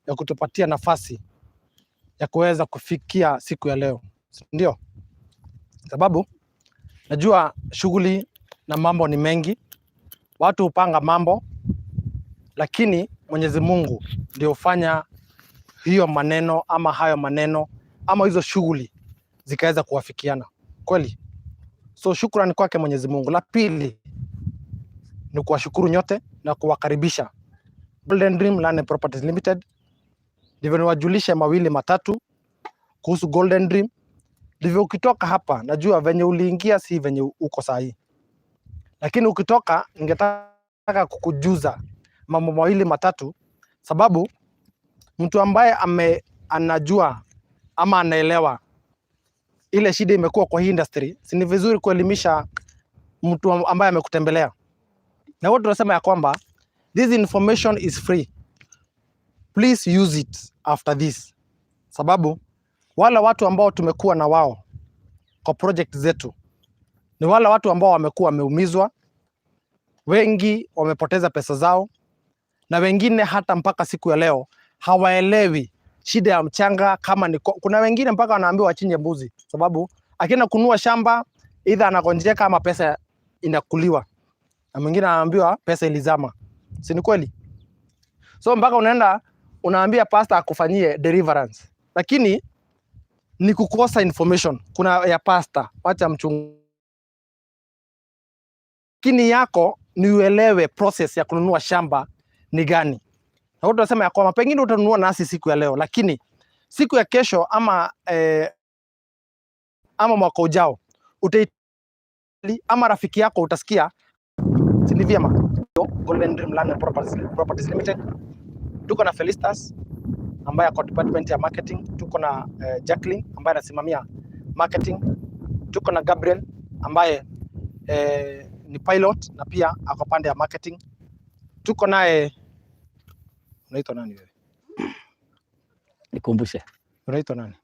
Ya kutupatia nafasi ya kuweza kufikia siku ya leo, ndio sababu najua shughuli na mambo ni mengi, watu hupanga mambo, lakini Mwenyezi Mungu ndio hufanya hiyo maneno ama hayo maneno ama hizo shughuli zikaweza kuwafikiana kweli. So shukrani kwake Mwenyezi Mungu. La pili ni kuwashukuru nyote na kuwakaribisha Golden Dream Land and Properties Limited, ndivyo niwajulishe mawili matatu kuhusu Golden Dream. Ndivyo ukitoka hapa, najua venye uliingia si venye uko sahi, lakini ukitoka, ningetaka kukujuza mambo mawili matatu, sababu mtu ambaye anajua ama anaelewa ile shida imekuwa kwa hii industry, si ni vizuri kuelimisha mtu ambaye amekutembelea. Na wote tunasema ya kwamba this information is free, please use it after this, sababu wale watu ambao tumekuwa na wao kwa project zetu ni wale watu ambao wamekuwa wameumizwa, wengi wamepoteza pesa zao, na wengine hata mpaka siku ya leo hawaelewi shida ya mchanga kama ni kuna wengine mpaka wanaambiwa wachinje mbuzi, sababu akienda kununua shamba either anagonjeka ama pesa inakuliwa, na mwingine anaambiwa pesa ilizama. Si ni kweli? So mpaka unaenda unaambia pastor akufanyie deliverance, lakini ni kukosa information. Kuna ya pastor, wacha mchungu, lakini yako ni uelewe process ya kununua shamba ni gani. Na tunasema ya kwamba pengine utanunua nasi siku ya leo, lakini siku ya kesho ama mwaka ujao utai ama rafiki yako utasikia, si ni vyema? Golden Dream Land and Properties Limited. Tuko na Felistas ambaye ako department ya marketing, tuko na Jacqueline ambaye anasimamia marketing, tuko na Gabriel ambaye ni pilot na pia ako pande ya marketing. Tuko naye, unaitwa nani wewe? Nikumbushe. Unaitwa nani?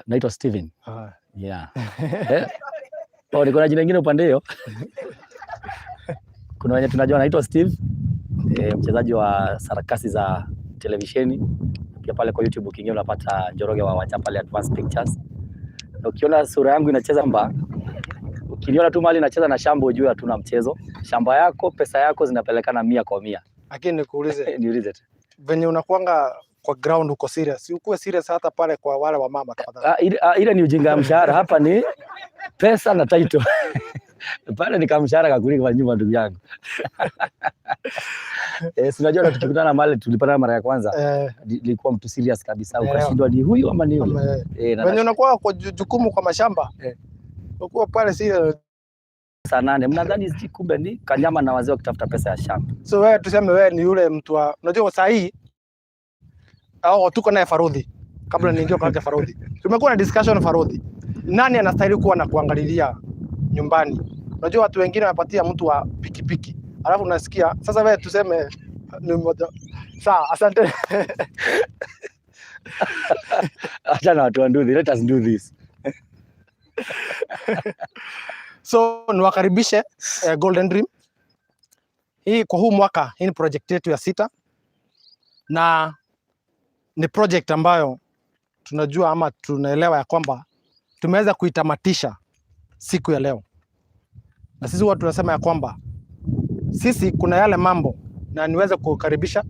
Naitwa Steven. Ah. Yeah. Eh? Oh, niko na jina lingine upande hiyo. Kuna wenye tunajua naitwa Steve. Mchezaji wa sarakasi za televisheni. Pia pale kwa YouTube ukiingia unapata Njoroge wa Wacha pale Advanced Pictures. Na ukiona sura yangu inacheza mba, ukiniona tu mahali nacheza na shamba ujue hatuna mchezo. Shamba yako, pesa yako zinapelekana 100 kwa 100. Lakini nikuulize, Niulize tu. Venye unakuanga kwa ground uko serious, ukuwe serious hata pale kwa wale wa mama tafadhali. Ah, ile ni ujinga ya mshahara. Hapa ni pesa na title. Pale ni kamshahara kakulika kwa nyumba, ndugu yangu. Si unajua na tukikutana mahali tulipatana mara ya kwanza nilikuwa mtu serious kabisa, ukashindwa ni huyu ama ni yule. Ama, venye unakuwa kwa jukumu kwa mashamba ukuwa pale serious. Saa 8 mnadhani sijui, kumbe ni kanyama na wazee wakitafuta pesa ya shamba. So wewe tuseme wewe ni yule mtu wa, unajua saa hii au tuko naye Farudhi, kabla niingie kwa Farudhi, tumekuwa na discussion Farudhi, nani anastahili kuwa na kuangalilia nyumbani? Unajua watu wengine wanapatia mtu wa pikipiki, alafu unasikia sasa wewe tuseme ni mmoja. Sawa, asante. Acha na watu wa nduthi, let us do this. So niwakaribishe Golden Dream. Hii kwa huu mwaka, hii ni project yetu ya sita na ni project ambayo tunajua ama tunaelewa ya kwamba tumeweza kuitamatisha siku ya leo, na sisi huwa tunasema ya kwamba sisi kuna yale mambo, na niweze kukaribisha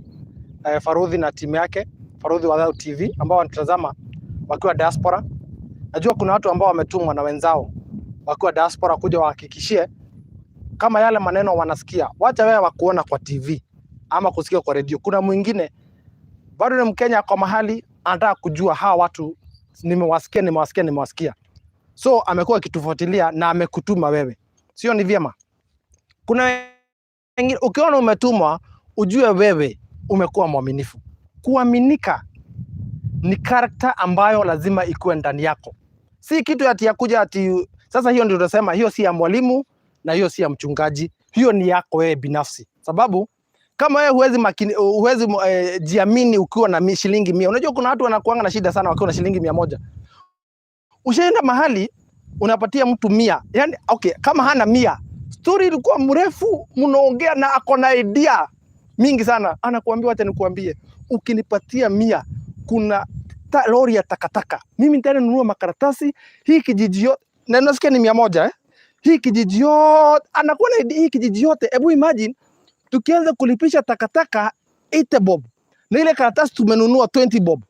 Farudhi na timu yake, Farudhi wa Dhau TV ambao wanatutazama wakiwa diaspora. Najua kuna watu ambao wametumwa na wenzao wakiwa diaspora kuja wahakikishie kama yale maneno wanasikia. Wacha wewe wakuona kwa TV ama kusikia kwa redio. Kuna mwingine bado ni Mkenya kwa mahali anataka kujua hawa watu nimewasikia, nimewasikia, nimewasikia. So amekuwa akitufuatilia na amekutuma wewe, sio? Ni vyema. Kuna wengine ukiona umetumwa, ujue wewe umekuwa mwaminifu. Kuaminika ni character ambayo lazima ikuwe ndani yako, si kitu ati ya kuja ati sasa. Hiyo ndio tunasema hiyo si ya mwalimu na hiyo si ya mchungaji, hiyo ni yako wewe binafsi, sababu kama wewe huwezi makini, huwezi jiamini ukiwa na shilingi 100. Unajua kuna watu wanakuanga na shida sana wakiwa na shilingi 100. Ushaenda mahali unapatia mtu 100, yani okay, kama hana 100, story ilikuwa mrefu, mnaongea na ako na idea mingi sana, anakuambia wacha nikuambie, Ukinipatia 100, kuna lori ya takataka, mimi nitaenda nunua makaratasi hii kijiji yote, na nasikia ni 100, eh? Hii kijiji yote anakuwa na hii kijiji yote. Hebu imagine tukianza kulipisha takataka 80 bob na ile karatasi tumenunua 20 bob.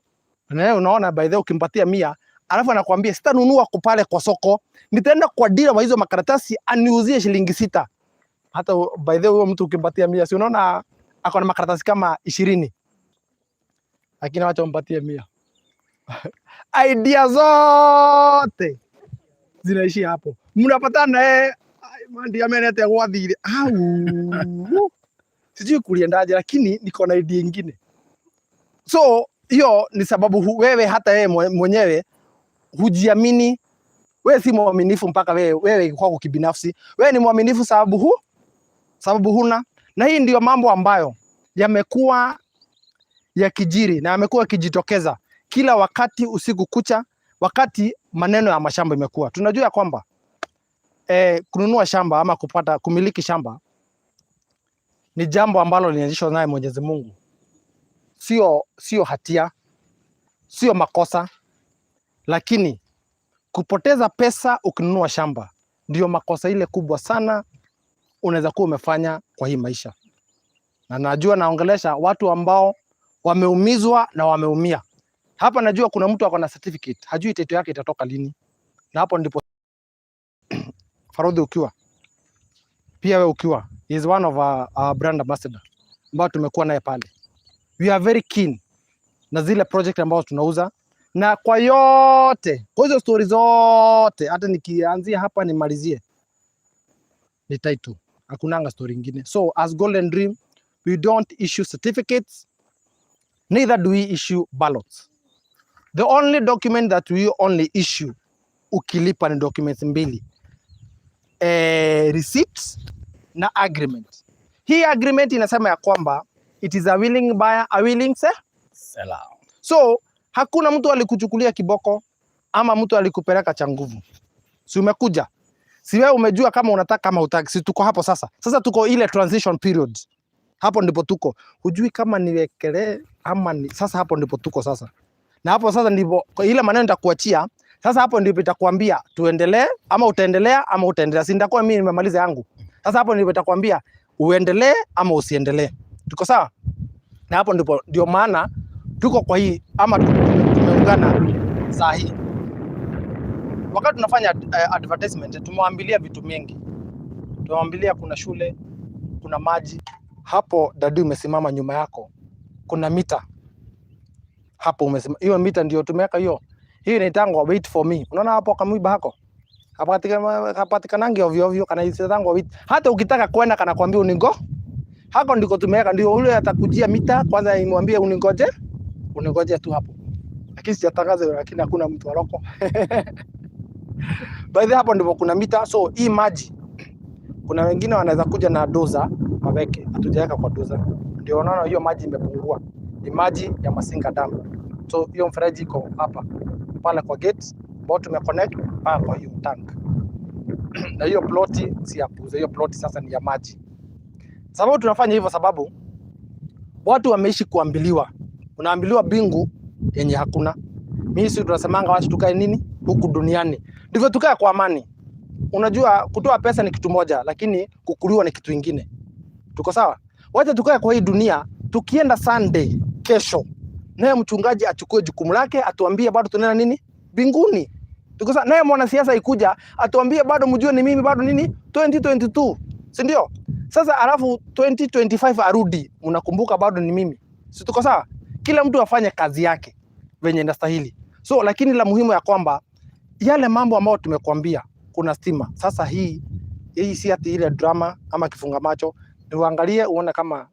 Na wewe unaona, by the way, ukimpatia 100 alafu anakuambia sitanunua kwa pale kwa soko, nitaenda kwa dealer wa hizo makaratasi aniuzie shilingi 6. Hata by the way, huyo mtu ukimpatia 100, si unaona ako na makaratasi kama 20, lakini wacha umpatie 100, idea zote zinaishia hapo, mnapatana na yeye, "Ai, ndiamenete gwathire au sijui kuliendaje, lakini niko na idea ingine." So hiyo ni sababu wewe hata wewe mwenyewe hujiamini. Wewe si mwaminifu mpaka wewe kwako kibinafsi. Wewe ni mwaminifu sababu huna. Na hii ndio mambo ambayo yamekuwa yakijiri na yamekuwa yakijitokeza kila wakati usiku kucha, wakati maneno ya mashamba imekuwa. Tunajua ya kwamba kununua shamba ama kupata kumiliki shamba ni jambo ambalo lilianzishwa naye Mwenyezi Mungu, sio hatia, sio makosa, lakini kupoteza pesa ukinunua shamba ndio makosa ile kubwa sana unaweza kuwa umefanya kwa hii maisha. Na najua naongelesha watu ambao wameumizwa na wameumia. Hapa najua kuna mtu ako na certificate, hajui title yake itatoka lini, na hapo ndipo Farudhi ukiwa pia wewe ukiwa, he is one of our brand ambassador ambao tumekuwa naye pale. We are very keen na zile project ambazo tunauza na kwa yote, kwa hizo stori zote, hata nikianzia hapa nimalizie ni title, hakunanga story ingine. So as Golden Dream, we don't issue certificates, neither do we issue ballots. The only document that we only issue ukilipa ni documents mbili, receipt na agreement. Hii agreement inasema ya kwamba it is a willing buyer, a willing seller. Seller. So hakuna mtu alikuchukulia kiboko ama mtu alikupeleka cha nguvu. Si umekuja? Si wewe umejua kama unataka kama hutaki? Si tuko hapo sasa. Sasa tuko ile transition period. Hapo ndipo tuko. Hujui kama niwekelee ama ni sasa, hapo ndipo tuko sasa. Na hapo sasa ndipo kwa ile maneno nitakuachia. Sasa hapo ndipo itakwambia tuendelee ama utaendelea ama utaendelea. Si nitakuwa mimi nimemaliza yangu. Sasa hapo ndipo itakwambia uendelee ama usiendelee. Tuko sawa? Na hapo ndipo ndio maana tuko kwa hii ama tumeungana saa hii. Wakati tunafanya advertisement tumewaambilia vitu mingi. Tumewaambilia kuna shule, kuna maji. Hapo dadi umesimama nyuma yako, kuna mita hapo umesimama. Hiyo mita ndio tumeweka hiyo. Hiyo inaitangwa wait for me. Unaona hapo kamwiba hako? Hapatikanangi ovyo ovyo, kana inaitangwa wait. Hata ukitaka kwenda kana kwambia uningo. Hako ndiko tumeweka, ndio ule atakujia mita kwanza imwambie uningoje, uningoje tu hapo. Lakini sijatangaza, lakini hakuna mtu aroko. By the way, hapo ndipo kuna mita. So hii maji kuna wengine wanaweza kuja na dozer waweke, hatujaweka kwa dozer, ndio unaona hiyo maji imepungua. Ni maji ya Masinga Dam. So hiyo mfereji iko hapa pale kwa gate ambao tumeconnect mpaka kwa hiyo tank na hiyo ploti si ya kuuza, hiyo ploti sasa ni ya maji. Sababu tunafanya hivyo sababu watu wameishi kuambiliwa, unaambiliwa mbingu yenye hakuna. Mimi si tunasemanga wacha tukae nini huku duniani, ndivyo tukae kwa amani. Unajua kutoa pesa ni kitu moja, lakini kukuliwa ni kitu ingine. Tuko sawa? Wacha tukae kwa hii dunia, tukienda Sunday kesho, naye mchungaji achukue jukumu lake, atuambie bado tunaenda nini mbinguni. Tuko sawa? Naye mwanasiasa ikuja atuambie bado mjue ni mimi bado nini 2022, si ndio? Sasa alafu 2025 arudi, mnakumbuka bado ni mimi, si tuko sawa? Kila mtu afanye kazi yake venye inastahili. So lakini la muhimu ya kwamba yale mambo ambayo tumekuambia, kuna stima. Sasa hii si ati ile drama ama kifunga macho, ni uangalie uone kama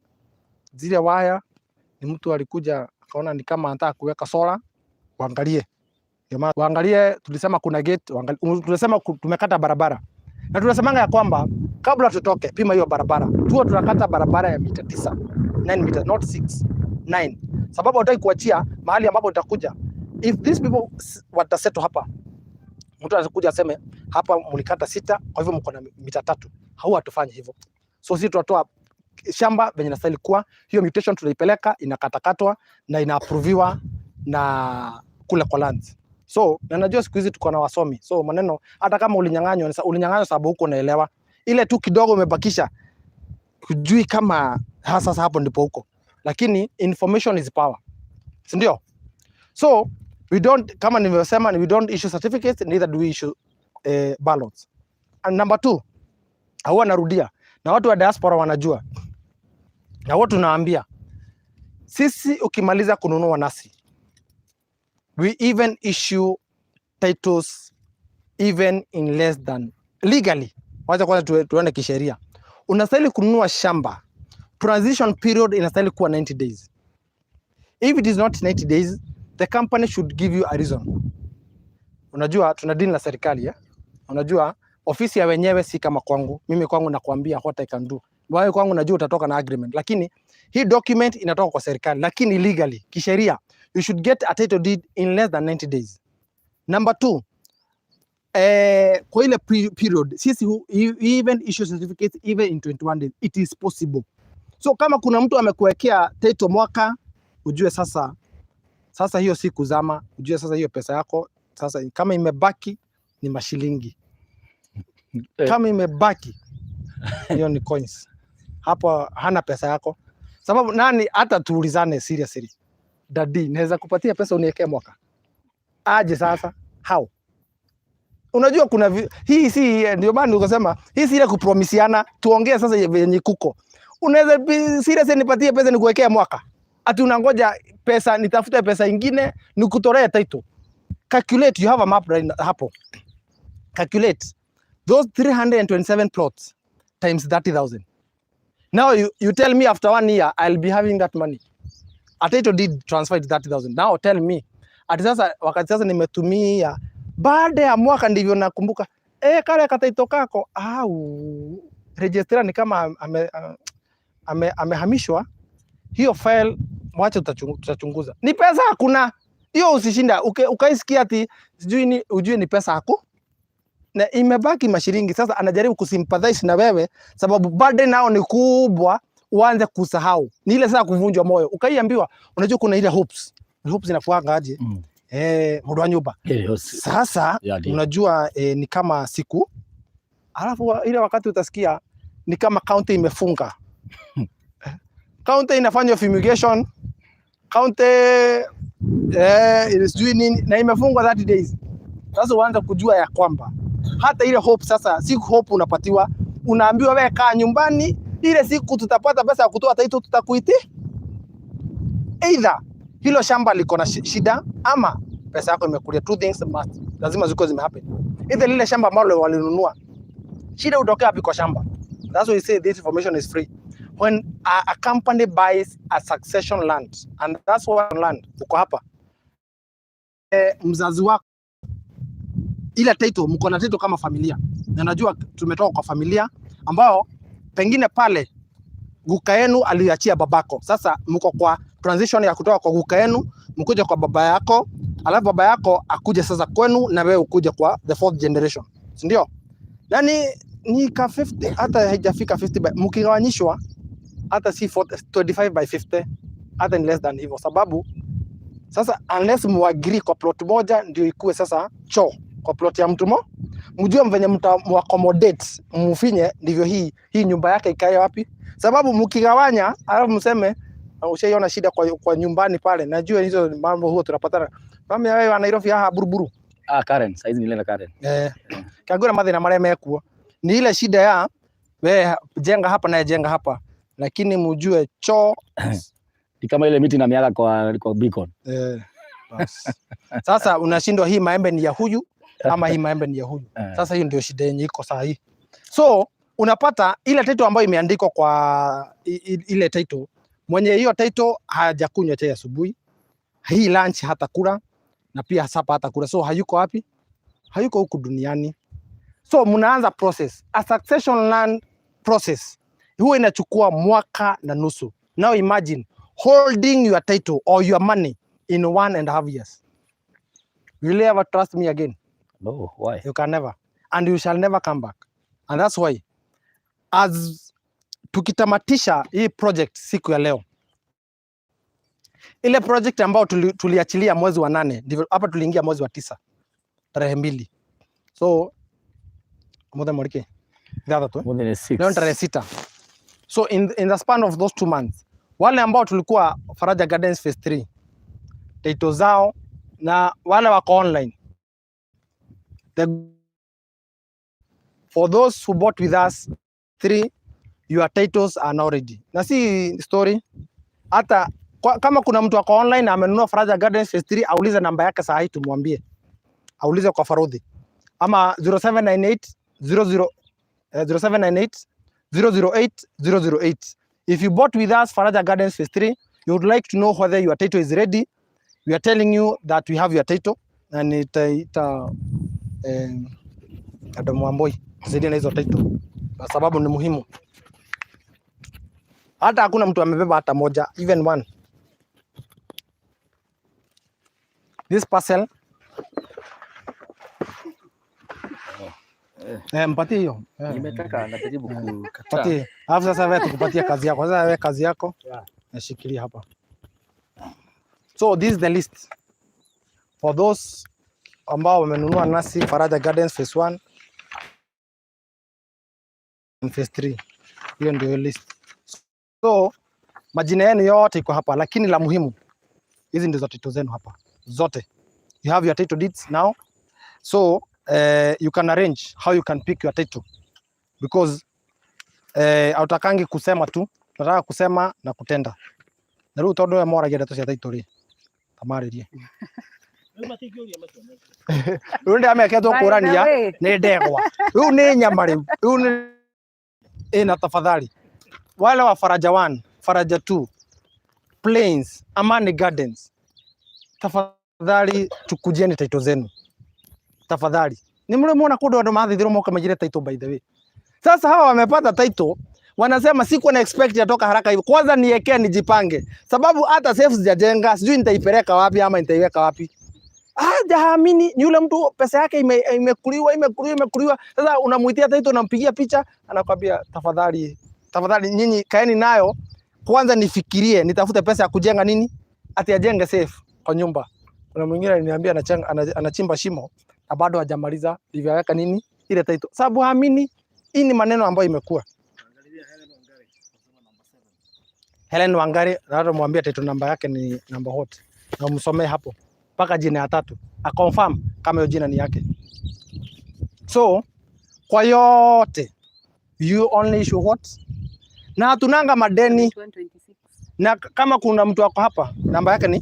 zile waya ni mtu alikuja akaona ni kama anataka kuweka sola, uangalie. Ndio maana uangalie, tulisema kuna gate, uangalie, tulisema tumekata barabara na tunasemanga ya kwamba kabla tutoke, pima hiyo barabara. Tuwa tunakata barabara ya mita 9, 9 meters, not 6, 9, sababu hataki kuachia mahali ambapo itakuja. If these people watasettle hapa, mtu atakuja aseme hapa mlikata 6, kwa hivyo mko na mita 3. Hau hatufanye hivyo. So sisi tunatoa Shamba venye inastahili kuwa, hiyo mutation tunaipeleka, inakatakatwa na inaapproviwa na kule kwa lands. So na najua siku hizi tuko na wasomi, so maneno hata kama ulinyang'anywa, ulinyang'anywa sababu huko unaelewa ile tu kidogo umebakisha, hujui kama sasa hapo ndipo huko, lakini information is power, si ndio? So we don't, kama nilivyosema, we don't issue certificates, neither do we issue ballots. And number two, huwa narudia na watu wa diaspora wanajua, na huwa tunaambia sisi, ukimaliza kununua nasi, we even issue titles even in less than legally. Wacha kwanza tuende kisheria. Unastahili kununua shamba, transition period inastahili kuwa 90 days. If it is not 90 days, the company should give you a reason. Unajua tuna deal na serikali, eh? Unajua ofisi ya wenyewe si kama kwangu. Mimi kwangu nakwambia what I can do. Wewe kwangu najua utatoka na agreement, lakini hii document inatoka kwa serikali, lakini legally, kisheria, you should get a title deed in less than 90 days. Number two, kwa ile period sisi even issue certificates even in 21 days, it is possible. So kama kuna mtu amekuwekea title mwaka, ujue sasa hiyo si kuzama, ujue sasa hiyo pesa yako sasa kama imebaki ni mashilingi, kama imebaki hiyo ni coins, hapo hana pesa yako. Sababu nani, hata tuulizane seriously, daddy, naweza kupatia pesa uniwekee mwaka aje? Sasa how? Unajua kuna hii si ndio maana nikasema hii si ile kupromisiana, tuongee sasa yenye kuko. Unaweza seriously nipatie pesa nikuwekee mwaka, ati unangoja pesa nitafute pesa ingine nikutolee title? Calculate, you have a map right hapo. Calculate those 327 plots times 30,000. Now you tell me after one year I'll be having that money. A title deed transferred 30,000. Now tell me, ati sasa wakati sasa nimetumia baada ya mwaka ndivyo nakumbuka kale katitle kako au registrar ni kama amehamishwa hiyo file, mwache tutachunguza. Ni pesa hakuna hiyo, usishinda ukaisikia ati sijui ni ujue ni pesa haku na imebaki mashilingi. Sasa anajaribu kusympathize na wewe sababu burden nao ni kubwa, uanze kusahau. Ni ile sasa kuvunjwa moyo, ukaiambiwa, unajua kuna ile hopes, hopes inakuanga aje? Mundu wa nyumba sasa Yeah, ndio. Unajua ni kama siku alafu ile wakati utasikia ni kama county imefunga, county inafanya fumigation, county sijui nini na imefungwa 30 days. Sasa uanze kujua ya kwamba hata ile hope sasa si hope unapatiwa, unaambiwa wewe kaa nyumbani, ile siku tutapata pesa ya kutoa title tutakuiti. Either hilo shamba liko na shida ama pesa yako imekulia. Two things must, lazima ziko zimehappen. Either lile shamba ambalo walinunua, shida hutokea wapi kwa shamba? That's why we say this information is free. When a company buys a succession land, and that's why land uko hapa, mzazi wako ile title, mko na title kama familia, na najua tumetoka kwa familia ambao pengine pale guka yenu aliachia babako. Sasa mko kwa transition ya kutoka kwa guka yenu mkuje kwa baba yako, alafu baba yako akuje sasa kwenu na wewe ukuje kwa the fourth generation, si ndio? Yani ni ka 50, hata haijafika 50 by, mkigawanyishwa hata si 40, 25 by 50, hata ni less than hivyo, sababu sasa unless muagree kwa plot moja ndio ikuwe sasa choo kwa plot ya mtu mjue venye mta muaccommodate mufinye, ndivyo hii nyumba yake ikae wapi, sababu mkigawanya alafu mseme ushaiona shida kwa nyumbani pale, najua hizo mambo huo tunapatana mami wewe wa Nairobi haha buruburu. Ah, Karen, saizi nilienda Karen. Kagura mathina maria mekuo ni ile shida ya we jenga hapa naye jenga hapa, lakini mjue choo Ni kama ile miti na miaka kwa Beacon. Bas. Sasa unashindwa hii maembe ni ya huyu ama hii maembe ni ya huyu. Sasa hiyo ndio shida yenye iko saa hii. So unapata ile title ambayo imeandikwa kwa ile title, mwenye hiyo title hajakunywa chai asubuhi, hii lunch hatakula na pia supper hatakula, so hayuko wapi? Hayuko huku duniani. So mnaanza process, a succession land process huwa inachukua mwaka na nusu. Now imagine holding your title or your money in 1.5 years. Will you ever trust me again? No, why? You can never. And you shall never come back. And that's why, as Tukitamatisha hii project siku ya leo, ile project ambayo tuliachilia mwezi wa 8, ndivyo hapa tuliingia mwezi wa 9 tarehe 2. So muthe mwarike 6, eh? More than six. Leo ni tarehe 6. So in the span of those 2 months, wale ambao tulikuwa Faraja Gardens phase 3, title zao na wale wako online, for those who bought with us three, your titles are now ready. Na si story hata kama kuna mtu ako online na amenunua Faraja Gardens phase 3, aulize namba yake saa hii, tumwambie aulize kwa Farudhi ama 0798 00 0798 008 008. If you bought with us Faraja Gardens phase 3, you would like to know whether your title is ready, we are telling you that we have your title na nitaita Adamu Wamboi tusaidie na hizo title kwa sababu ni muhimu. Hata hakuna mtu amebeba hata moja, even one. This parcel, mpatie hiyo. Nimetaka najaribu kukataa. Patie. Alafu sasa wewe tukupatie kazi yako. Sasa wewe kazi yako nashikilia hapa. So this is the list for those ambao wamenunua nasi Faraja Gardens phase 1 and phase 3. Hiyo ndio list. So majina yenu yote iko hapa, lakini la muhimu, hizi ndizo title zenu hapa zote. You have your title deeds now. So you can arrange how you can pick your title because hautakangi kusema tu, tunataka kusema na kutenda. Na rĩu tondũ we moragia ndeto cia title rĩ, tamarĩrie. Rĩu ndĩrameketwo By the kũrania way, nĩ ndegwa. Rĩu nĩ nyama rĩu. Rĩu nĩ ĩ na tafadhali. Wale wa Faraja 1, Faraja 2, Plains, Amani Gardens, tafadhali tukujieni title zenu. Tafadhali. Ni mlimuona kundu andu mathithirwo moka maigire title, by the way. Sasa hawa wamepata title, wanasema sikuwa na expect yatoka haraka hivi. Kwanza niekee nijipange, sababu hata safe sijajenga, sijui nitaipeleka wapi ama nitaiweka wapi. Ah, jaamini ni yule mtu pesa yake imekuliwa imekuliwa imekuliwa. Sasa unamuitia title, unampigia picha, anakwambia tafadhali, tafadhali nyinyi kaeni nayo kwanza, nifikirie nitafute pesa ya kujenga nini, ati ajenge safe kwa nyumba. Kuna mwingine aliniambia anachimba shimo na bado hajamaliza, ndivyo aweka nini ile title, sababu haamini. Hii ni maneno ambayo imekuwa Helen Wangari, na mwambie title namba yake ni namba hot, na umsomee hapo mpaka jina ya tatu a confirm kama hiyo jina ni yake. So kwa yote you only issue what, na hatunanga madeni, 7126. na kama kuna mtu ako hapa namba yake ni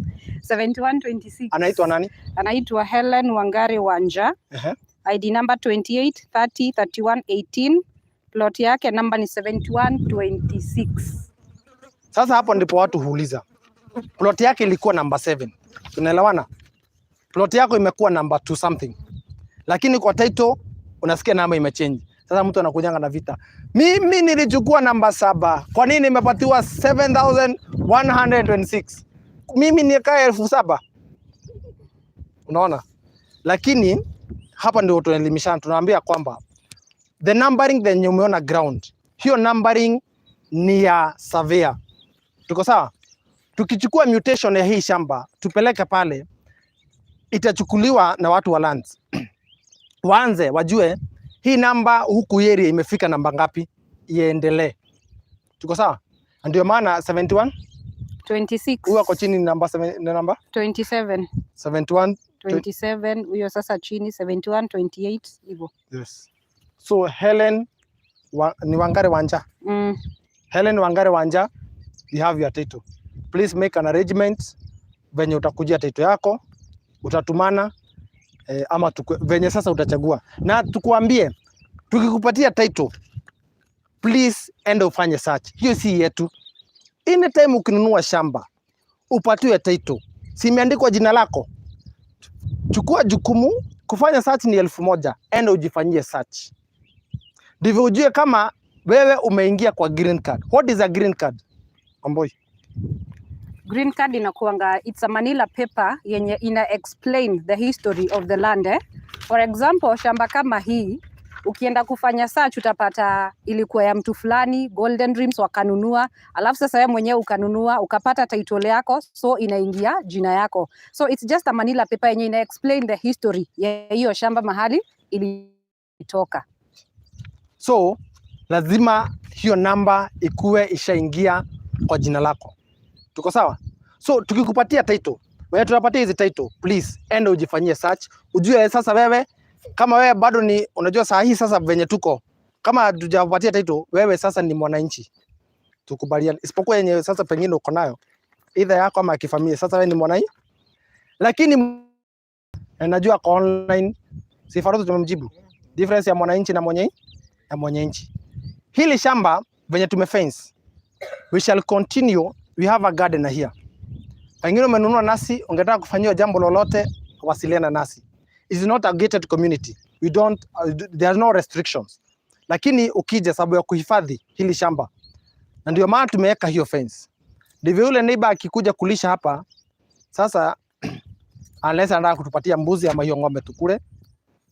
7126. Anaitwa nani? Anaitwa Helen Wangari Wanja. ID number 28 30 31 18. Plot yake namba ni 7126. Sasa hapo ndipo watu huuliza, plot yake ilikuwa namba 7, tunaelewana? Plot yako imekuwa namba 2 something, lakini kwa title unasikia namba imechange. Sasa mtu anakujanga na vita, mimi nilichukua namba 7, kwa nini nimepatiwa 7126? Mimi nikae 7,000. Unaona? Lakini hapa ndio tunaelimishana, tunaambia kwamba the numbering then umeona ground, hiyo numbering ni ya surveyor. Tuko sawa? Tukichukua mutation ya hii shamba tupeleke pale, itachukuliwa na watu wa lands waanze wajue hii namba huku area imefika namba ngapi, iendelee. Tuko sawa? Ndio maana 71 26. Huyu ako chini ni namba 7, ni namba 27. 71 27 huyo sasa chini 71 28 hivyo. Yes. So Helen ni Wangari Wanja. Helen Wangari Wanja, you have your title. Please make an arrangement venye utakujia title yako, utatumana ama venye sasa utachagua. Na tukuambie, tukikupatia title, please enda ufanye search. Hiyo si yetu. Anytime ukinunua shamba, upatiwe title. Si imeandikwa jina lako? Chukua jukumu kufanya search ni 1,000, enda ujifanyie search. Ndivyo ujue kama wewe umeingia kwa green card. What is a green card? Amboi. Green card inakuanga it's a manila paper yenye ina explain the history of the land, eh? For example, shamba kama hii Ukienda kufanya search utapata ilikuwa ya mtu fulani, Golden Dreams wakanunua, alafu sasa wewe mwenyewe ukanunua ukapata title yako, so inaingia jina yako. So it's just a manila paper yenye ina explain the history ya hiyo shamba mahali ilitoka. So lazima hiyo namba ikuwe ishaingia kwa jina lako. Tuko sawa? So tukikupatia title, wewe tunapatia hizi title, please enda ujifanyie search, ujue sasa wewe kama wewe bado ni unajua saa hii sasa venye tuko kama hatujapatia title, wewe sasa ni mwananchi. Tukubaliane, isipokuwa yenye sasa pengine uko nayo either yako ama ya kifamilia. Sasa wewe ni mwananchi, lakini na najua kwa online si Faruku tumemjibu difference ya mwananchi na mwenye nchi. Hili shamba venye tumefence, we shall continue, we have a garden here. Pengine umenunua nasi, ungetaka kufanyiwa jambo lolote, wasiliana nasi. It's not a gated community. We don't, there are no restrictions. Lakini ukija sababu ya kuhifadhi hili shamba, na ndio maana tumeweka hiyo fence. Ndivyo yule neighbor akikuja kulisha hapa sasa, unless anataka kutupatia mbuzi ama hiyo ng'ombe tukule,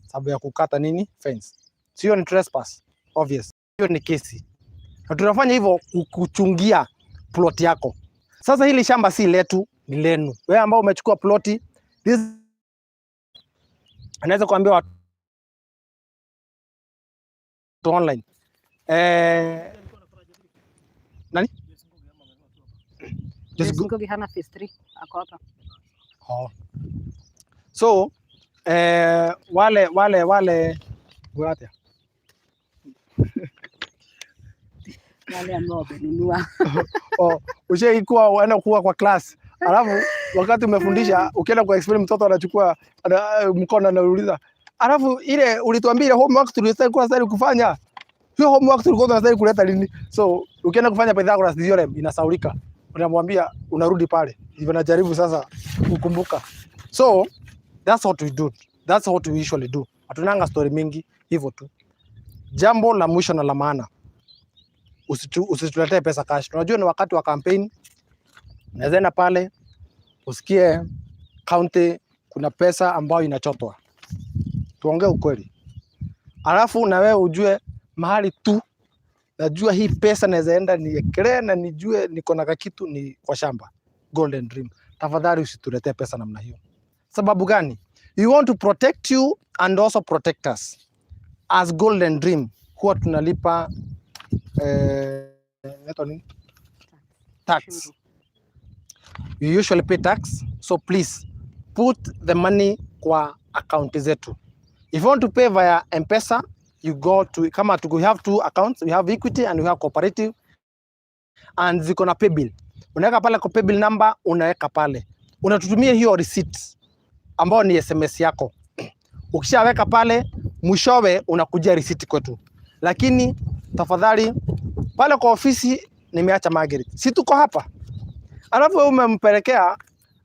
sababu ya kukata nini fence. Sio ni trespass, obvious. Hiyo ni kesi, na tunafanya hivyo kuchungia plot yako. Sasa hili shamba si letu, ni lenu. Wewe ambao umechukua ploti, this anaweza kuambia watu online nani? Just go. Ngugi hana phase 3 ako hapa. Oh. So wale wapi? Wale ambao wamenunua. Oh, ushaikuwa uenda kuwa kwa class alafu wakati umefundisha ukienda kwa explain mtoto anachukua mkono anauliza, alafu ile ulituambia ile homework tulistahili kuwa stahili kufanya hiyo homework tulikuwa tunastahili kuleta lini? So ukienda kufanya Pythagoras theorem inasaulika, unamwambia unarudi pale hivyo, najaribu sasa kukumbuka. So that's what we do, that's what we usually do. Hatunanga story mingi hivyo tu. Jambo la mwisho na la maana, usituletee pesa cash. Tunajua ni wakati wa campaign, unaweza enda pale usikie county kuna pesa ambayo inachotwa. Tuongee ukweli, alafu na wewe ujue mahali tu najua hii pesa naweza enda niekelee na nijue niko na kakitu ni kwa shamba Golden Dream. Tafadhali usituletee pesa namna hiyo. Sababu gani? We want to protect you and also protect us. As Golden Dream huwa tunalipa inaitwa nini? Tax. Ushuru. We usually pay tax, so please put the money kwa account zetu. If you want to pay via M-Pesa, you go to kama tu, we have two accounts, we have Equity and we have Cooperative and ziko na paybill. Unaweka pale kwa paybill number, unaweka pale, unatutumia hiyo receipt ambayo ni SMS yako. Ukishaweka pale, mwishowe unakujia receipt kwetu. Lakini tafadhali pale kwa ofisi nimeacha Margaret, si tuko hapa, alafu wewe umempelekea,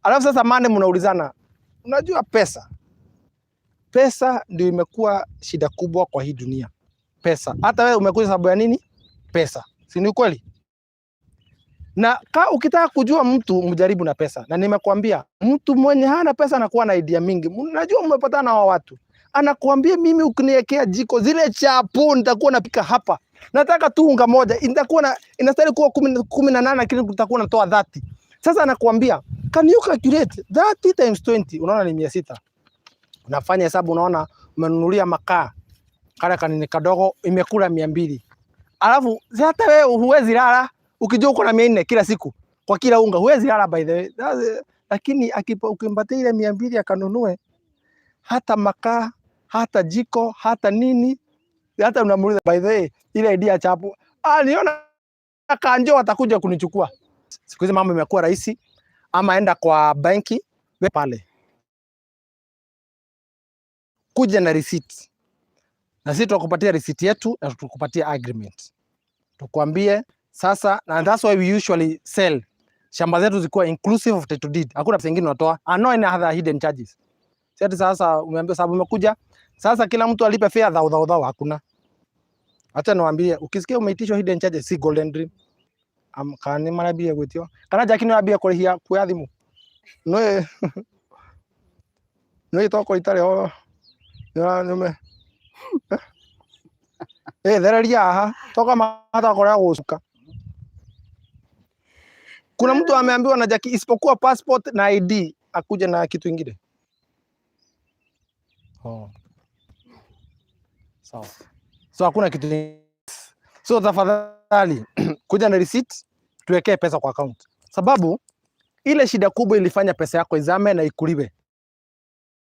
alafu sasa mane mnaulizana, unajua pesa pesa ndio imekuwa shida kubwa kwa hii dunia. Pesa. Hata wewe umekuja sababu ya nini? Pesa. Si ni kweli? Na ka ukitaka kujua mtu mjaribu na pesa. Na nimekuambia mtu mwenye hana pesa anakuwa na idea mingi. Unajua mmepatana na hawa watu. Anakuambia mimi ukiniwekea jiko zile chapo nitakuwa napika hapa. Nataka tu unga moja, nitakuwa na inastahili kuwa 18 lakini nitakuwa natoa 30. Sasa anakuambia can you calculate 30 times 20? Unaona ni 600. Unafanya hesabu unaona umenunulia makaa kale kanini kadogo imekula 200. Alafu si hata wewe huwezi lala ukijua uko na 400 kila siku kwa kila unga huwezi lala by the way. Lakini ukimpatia ile 200 akanunue hata makaa hata jiko hata nini, hata unamuuliza by the way, ile idea chapo, ah, niona kanjo atakuja kunichukua. Siku hizi mambo imekuwa rahisi, ama enda kwa benki we pale kuja na receipt, na sisi tutakupatia receipt yetu na tutakupatia agreement, tukwambie sasa, and that's why we usually sell shamba zetu zikuwa inclusive of title deed. Hakuna pesa nyingine unatoa, and no any other hidden charges. Si ati sasa umeambiwa sababu umekuja sasa kila mtu alipe fare thao thao thao, hakuna. Acha niwaambie, ukisikia umeitishwa hidden charges, si Golden Dream am kani marambia gwitio kana jaki no ambia kurihia kuoya thimu no no itoko itari ho. Thereria haha toka mata korea gucuka. Kuna mtu ameambiwa na Jackie isipokuwa passport na ID akuje na kitu ingine. Oh. Sawa. So hakuna kitu. So tafadhali kuja na receipt tuwekee pesa kwa account. Sababu ile shida kubwa ilifanya pesa yako izame na ikuliwe.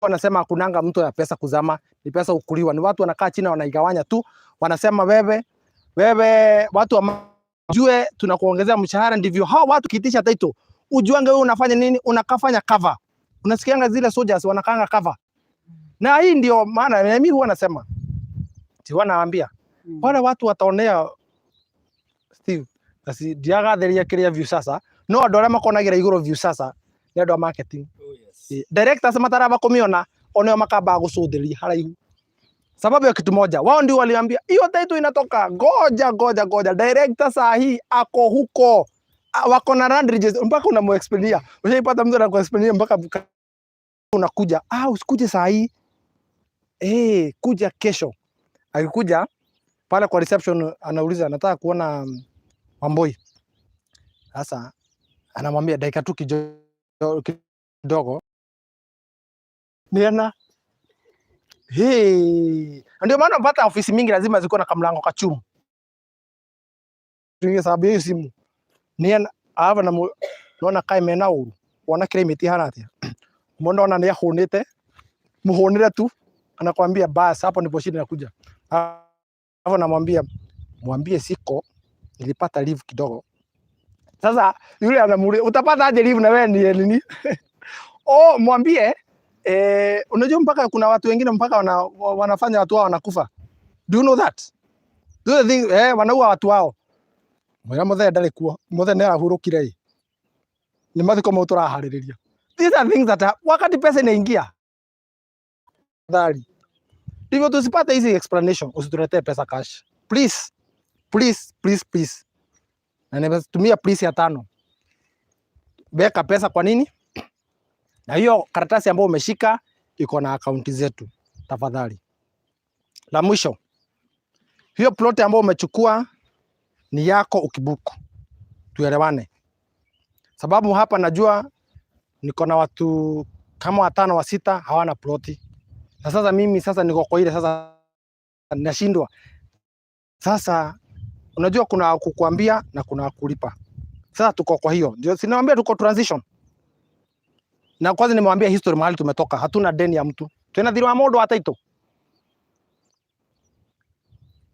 Wanasema hakunanga mtu ya pesa kuzama, ni pesa ukuliwa. Ni watu wanakaa chini wanaigawanya tu, wanasema wewe wewe, watu wa jue tunakuongezea mshahara. Ndivyo hao watu kiitisha title, ujuange wewe unafanya nini, unakafanya cover. Unasikianga zile soldiers wanakanga cover, na hii ndio maana mimi huwa nasema, si wanaambia wale watu wataonea Steve na si ndiagatheria kiria Viusasa no andu aria makonagira iguru Viusasa ni andu a marketing. Oh, yes. Directors mataraba kumiona oneo makamba gucundiria haraihu sababu ya kitu moja, wao ndio waliambia hiyo title inatoka, goja goja goja. Director saa hii ako huko, wako na land register mpaka unamuexplainia. Ushaipata mtu anakuexplainia mpaka unakuja, usikuje saa hii, kuja kesho. Akikuja pale kwa reception anauliza nataka kuona Wamboi. Sasa anamwambia dakika tu kidogo niana. Hey. Ndio maana unapata ofisi mingi lazima ziko na kamlango kachumu. Tuingie sababu hiyo simu. Niana ava na nona kai mena uru. Wona climate ihana atia. Mbona ona ni ahunite. Muhunire tu anakuambia bas hapo ndipo shida inakuja. Hapo namwambia mwambie siko nilipata leave kidogo. Sasa yule anamuuliza utapata aje leave na wewe ni nini? Oh, mwambie unajua mpaka kuna watu wengine mpaka wanafanya watu wao wanakufa. Do you know that? Do you think wanaua watu wao? Mwira muthe ndari kuo. Muthe ni arahurukire ĩ. Ni mathiko mau tũraharĩrĩria. These are things that wakati pesa inaingia. Dhali. Ndivyo tusipate hizi explanation, usituletee pesa cash. Please. Please, please, please. Na nimetumia please ya 5. Weka pesa kwa nini? Na hiyo karatasi ambayo umeshika iko na akaunti zetu. Tafadhali. La mwisho, hiyo plot ambayo umechukua ni yako ukibuku. Tuelewane. Sababu hapa najua niko na watu kama 5 wa 6 hawana ploti. Na sasa mimi sasa niko kwa ile sasa nashindwa. Sasa unajua kuna kukuambia na kuna kulipa. Sasa tuko kwa hiyo. Ndio sinawaambia tuko transition. Na kwanza nimewambia history mahali tumetoka. Hatuna deni ya mtu. Twina thiri wa mundu wa title.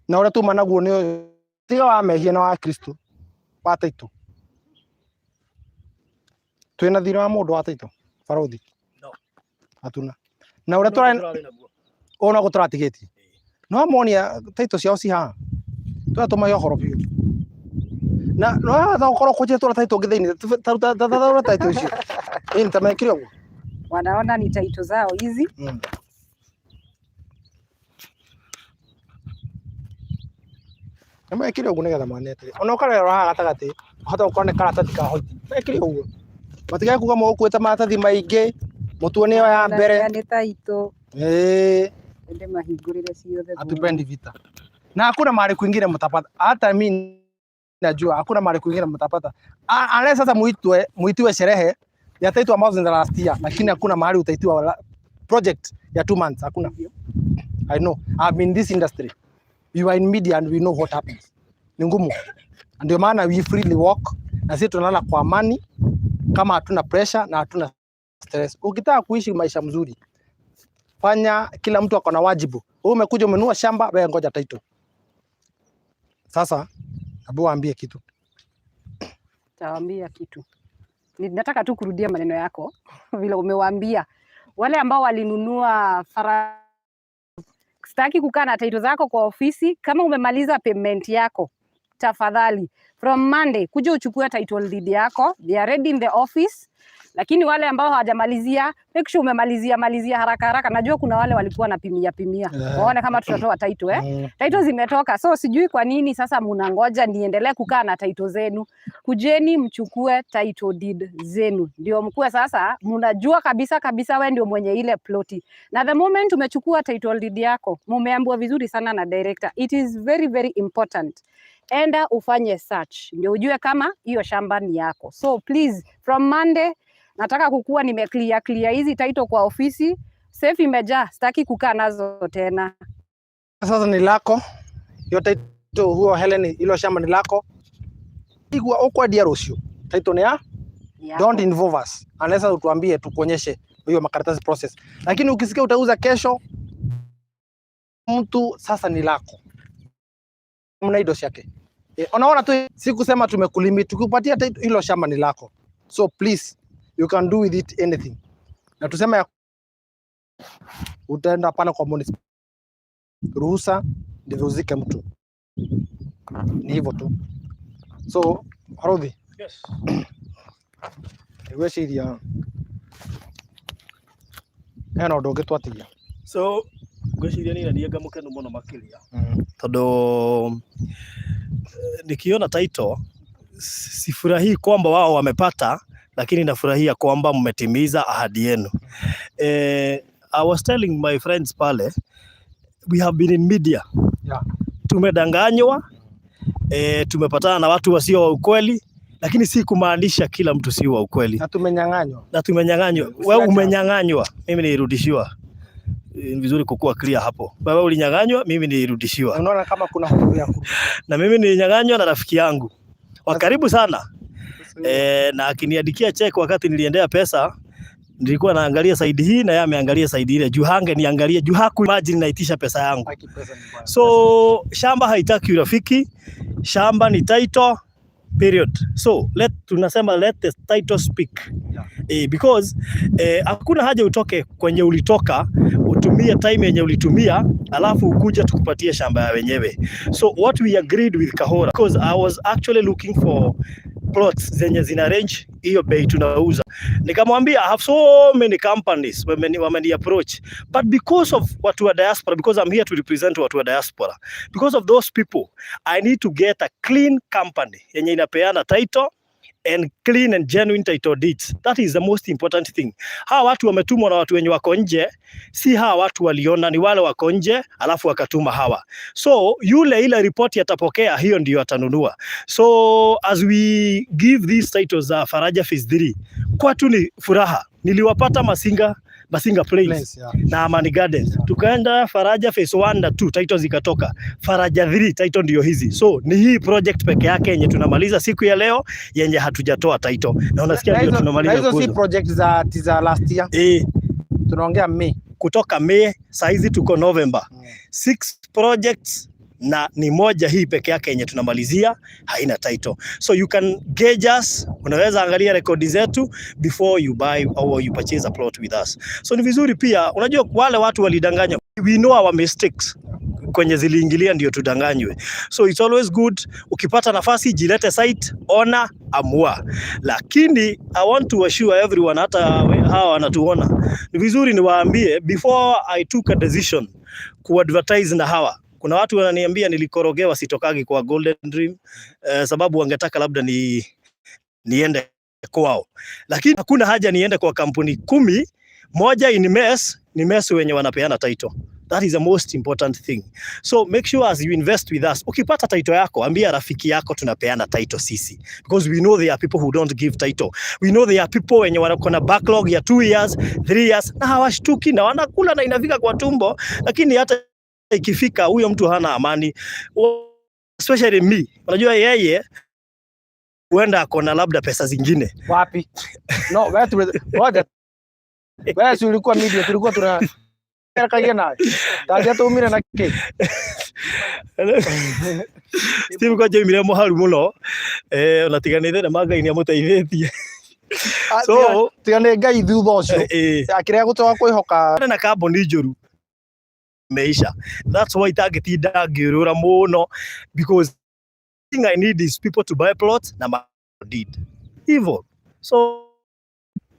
Na uria tuma naguo ni tiga wa mehia na wa Kristo wa title. Twina thiri wa mundu wa title. Barothi. No. Hatuna. Na uria tura ona guturatigiti. No monia title ciao ci haha. Turatũma ũhoro biũ. Na no watha ũkorwo kũnjĩtũra title ngĩ thĩinĩ, tathaũra title icio. Ĩĩ nitamekire ũguo. Wanaona ni title zao hizi. Nĩmekire ũguo nĩgetha mone atĩrĩ. Ona ũkarora haha gatagatĩ, ũhota gũkorwo nĩ karatathi ka white. Mekire ũguo. Matigage kuga mũgũkuĩte maratathi maingĩ, mũtuone ĩyo ya mbere. Nĩ title. Ĩĩ. Ende mahingũrĩre ciothe. Hatupendi vita. Na hakuna mahali kwingine mtapata. Hata mimi najua hakuna mahali kwingine mtapata. Unless sasa muitwe sherehe ya title ambazo zina last year, lakini hakuna mahali utaitiwa project ya 2 months, hakuna. I know. I'm in this industry. We were in media and we know what happens. Ni ngumu. Ndio maana we freely walk na sisi tunalala kwa amani kama hatuna pressure na hatuna stress. Ukitaka kuishi maisha mzuri, fanya kila mtu ako na wajibu. Wewe umekuja umenunua shamba, wewe ngoja title. Sasa hebu waambie kitu. Tawaambia kitu. Nataka tu kurudia maneno yako vile umewaambia wale ambao walinunua fara. Sitaki kukaa na title zako kwa ofisi. Kama umemaliza payment yako, Tafadhali, from Monday kuja uchukue title deed yako, they are ready in the office. Lakini wale ambao hawajamalizia, make sure umemalizia malizia haraka haraka. Najua kuna wale walikuwa wanapimia pimia waone kama tutatoa title, eh? Title zimetoka, so sijui kwa nini sasa mnangoja niendelee kukaa na title zenu. Kujeni mchukue title deed zenu, ndio mkuwe sasa mnajua kabisa kabisa we ndio mwenye ile ploti. Na the moment umechukua title deed yako, mumeambiwa vizuri sana na director, it is very very important, enda ufanye search ndio ujue kama hiyo shamba ni yako. So please, from Monday nataka kukuwa nime clear clear hizi title kwa ofisi. Safe imejaa, sitaki kukaa nazo tena. Sasa ni lako hiyo title, huo Helen, hilo shamba ni lako. Igwa ukwendia rucio title ni ya Ni yako. Don't involve us unless utuambie tukuonyeshe hiyo makaratasi process, lakini ukisikia utauza kesho mtu, sasa ni lako, mna indo ciake. E, unaona tu, si kusema tumekulimit, tukupatia title, hilo shamba ni lako, so please, you can do with it anything. Na tuseme ya utaenda pale kwa municipal ruhusa ndivyo uzike mtu, ni hivyo tu. So Haruthi, Yes. ngwĩciria hena ũndũ ũngĩ twatigia. So ngwĩciria niĩ niĩ ngamũkenu mũno makĩria tondũ nikiona title sifurahii kwamba wao wamepata, lakini nafurahia kwamba mmetimiza ahadi yenu. I was telling my friends pale, we have been in media. Tumedanganywa, tumepatana na watu wasio wa ukweli, lakini si kumaanisha kila mtu si wa ukweli. Na tumenyang'anywa. Na tumenyang'anywa. Usiache Wewe hapo. Umenyang'anywa, mimi nilirudishiwa. Ni vizuri kukuwa clear hapo. Wewe ulinyang'anywa, mimi nilirudishiwa. Unaona kama kuna hofu ya kurudi. Na mimi nilinyang'anywa na rafiki yangu wa karibu sana na akiniandikia check wakati niliendea pesa, nilikuwa naangalia side hii na yeye ameangalia side ile, juu hange niangalie, juu haku imagine naitisha pesa yangu. Haki, pesa ni mbaya. So shamba haitaki urafiki, shamba ni title, period. So let, tunasema let the title speak. Because hakuna haja utoke kwenye ulitoka, utumie time yenye ulitumia, alafu ukuja tukupatie shamba ya wenyewe. So what we agreed with Kahora, because I was actually looking for plots zenye zina range hiyo bei tunauza, nikamwambia I have so many companies wameni approach, but because of watu wa diaspora, because I'm here to represent watu wa diaspora, because of those people I need to get a clean company yenye inapeana title and clean and genuine title deeds. That is the most important thing. Hawa watu wametumwa na watu wenye wako nje, si hawa watu waliona, ni wale wako nje alafu wakatuma hawa. So yule ile ripoti atapokea, hiyo ndiyo atanunua. So as we give these titles za Faraja Phase 3, kwetu ni furaha. Niliwapata Masinga Plains Place, yeah. na Amani Gardens. Tukaenda Faraja Phase 1 na 2, title zikatoka. Faraja 3 title ndio hizi. So ni hii project peke yake yenye tunamaliza siku ya leo yenye hatujatoa title. Na unasikia Na ndio hizo na tunamaliza hizo si kuuza. project za last year, tunaongea May. Kutoka May, saa hizi tuko November. Six projects na ni moja hii peke yake yenye tunamalizia haina title. So you can gauge us, unaweza angalia rekodi zetu before you buy or you purchase a plot with us. So ni vizuri pia, unajua wale watu walidanganya, we know our mistakes kwenye ziliingilia ndio tudanganywe. So it's always good ukipata nafasi jilete site, ona, amua. Lakini I want to assure everyone, hata hawa wanatuona, ni vizuri niwaambie before I took a decision kuadvertise na hawa, kuna watu wananiambia nilikorogewa, sitokagi kwa Golden Dream sababu wangetaka labda niende kwao, lakini hakuna haja niende kwa kampuni 10, moja in mess, ni mess wenye wanapeana title. That is the most important thing. So make sure as you invest with us, ukipata title yako, ambia rafiki yako tunapeana title sisi. Because we know there are people who don't give title. We know there are people wenye wako na backlog ya 2 years, 3 years na hawashtuki na wanakula na inafika kwa tumbo, lakini hata ikifika huyo mtu hana amani. Especially me. Unajua yeye huenda ako na labda pesa zingine. Wapi? No, wewe tu ngoja. Wewe si ulikuwa media, tulikuwa tuna kagia nawe. Taja tumire na kĩ? Steve kwa njoimire mũharu mũno ona tiga nĩ thenema Ngai nĩ amũteithĩtie. So tiga nĩ Ngai thutha ũcio. Akĩrega gũcoka kwĩhoka. Na kambuni njũru meisha. That's why itangĩtinda ngĩũrũra mũno because Thing I need is people to buy plots na deed. Hivyo. So